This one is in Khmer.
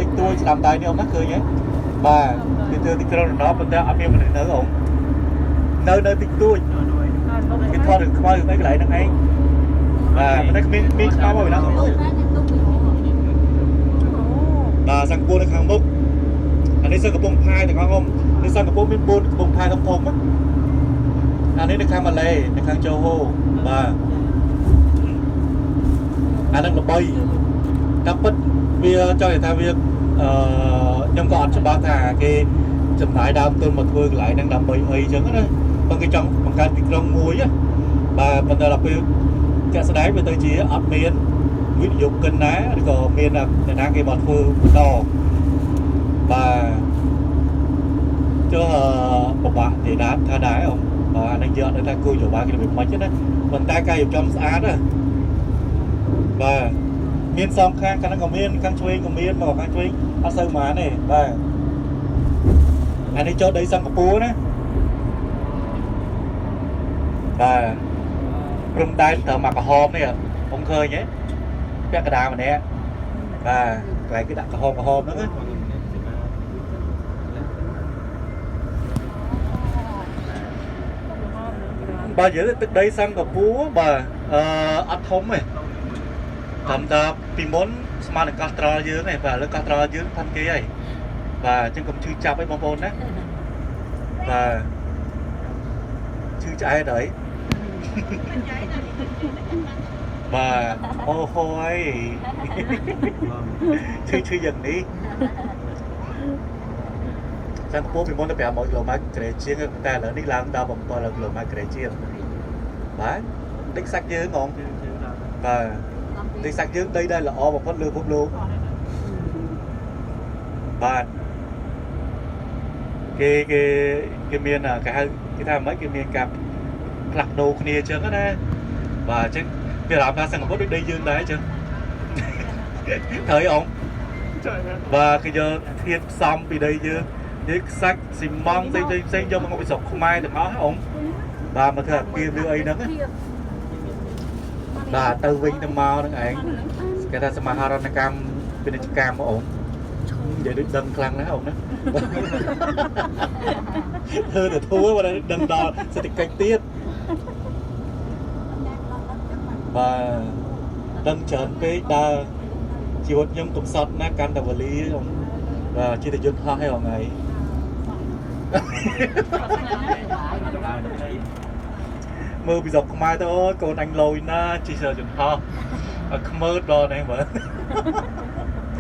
តិចតួចស្ដាំដៃនេះអ៊ំណាឃើញទេបាទគេធ្វើទីក្រុងរណបប៉ុន្តែអត់មានមនុស្សនៅអ៊ំនៅតិចតួចគេថតរឿងខ្មៅរឿងអីកន្លែងហ្នឹងឯងបាទប៉ុន្តែគ្មានមានខ្មៅមកពីណាអ៊ំអើយបាទសិង្ហបុរីនៅខាងមុខអានេះសិង្ហបុរីផាយទាំងអស់អ៊ំនេះសិង្ហបុរីមាន4កំពង់ផាយធំធំណាអានេះនៅខាងម៉ាឡេនៅខាងជោហូបាទអាហ្នឹងល្បីតាមពិតវាចង់និយាយថាវាអឺខ្ញុំក៏អត់ច្បាស់ថាគេចំណាយដើមទុនមកធ្វើកន្លែងហ្នឹងដើម្បីអីចឹងណាបើគេចង់បង្កើតទីក្រុងមួយណាបាទប៉ុន្តែដល់ពេលជាក់ស្ដែងវាទៅជាអត់មានវិនិយោគិនណាឬក៏មានអ្នកណាគេមកធ្វើបន្តបាទចុះពិបាកនិយាយដែរថាដែរអ៊ំបាទអានេះយើងអត់ដឹងថាគោលនយោបាយគេរបៀបម៉េចទេណាប៉ុន្តែការរៀបចំស្អាតណាបាទមានសងខាងខាងហ្នឹងក៏មានខាងឆ្វេងក៏មានមកខាងឆ្វេងអត់សូវហ្មងទេបាទអានេះចូលដីសិង្ហបុរីណាបាទព្រំដែនត្រូវមកក្រហមនេះខ្ញុំឃើញទេពាក់កណ្ដាលម្នាក់បាទកន្លែងគេដាក់ក្រហមក្រហមហ្នឹងណា បើនិយាយទៅទឹកដីសិង្ហបុរីបាទអឺអត់ធំទេត្រឹមតែពីមុនស្មើនឹងកោះត្រល់យើងឯងបាទឥឡូវកោះត្រល់យើងផាន់គេហើយបាទអញ្ចឹងកុំឈឺចាប់អីបងប្អូនណាបាទឈឺឆ្អែតហើយបាទអូហូយឈឺឈឺយ៉ាងនេះសិង្ហបុរីពីមុនទៅ500គីឡូម៉ែត្រក្រេជាងតែឥឡូវនេះឡើងដល់700គីឡូម៉ែត្រក្រេជាងបាទដេកសាច់យើងហ្មងបាទដេកសាច់យើងដីដែលល្អបំផុតលើពិភពលោកបាទគេគេគេមានគេហៅគេថាម៉េចគេមានការផ្លាស់ប្ដូរគ្នាអញ្ចឹងណាបាទអញ្ចឹងវាអារម្មណ៍ថាសិង្ហបុរីដូចដីយើងដែរអញ្ចឹងត្រូវអងបាទគេយកធាតុផ្សំពីដីយើងនេះខ្សាច់ស៊ីម៉ង់ផ្សេងផ្សេងៗយកមកពីស្រុកខ្មែរទាំងអស់ហ៎អងបាទមកធ្វើអាគារឬអីហ្នឹងណាបាទទៅវិញទៅមកហ្នឹងឯងគេថាសមាហរណកម្មពាណិជ្ជកម្មអូននិយាយដូចដឹងខ្លាំងណាស់អូនណាធ្វើទៅធួបើដឹងដល់សេដ្ឋកិច្ចទៀតបាទដឹងច្រើនពេកដើរជីវិតខ្ញុំកំសត់ណាស់កាន់តែវលីអូនបាទជាតយន្តហោះឯងថ្ងៃ មើលពីស្រុកខ្មែរទៅអូយកូនអញលយណាជិះយន្តហោះឲ្យខ្មើតដល់នេះមើល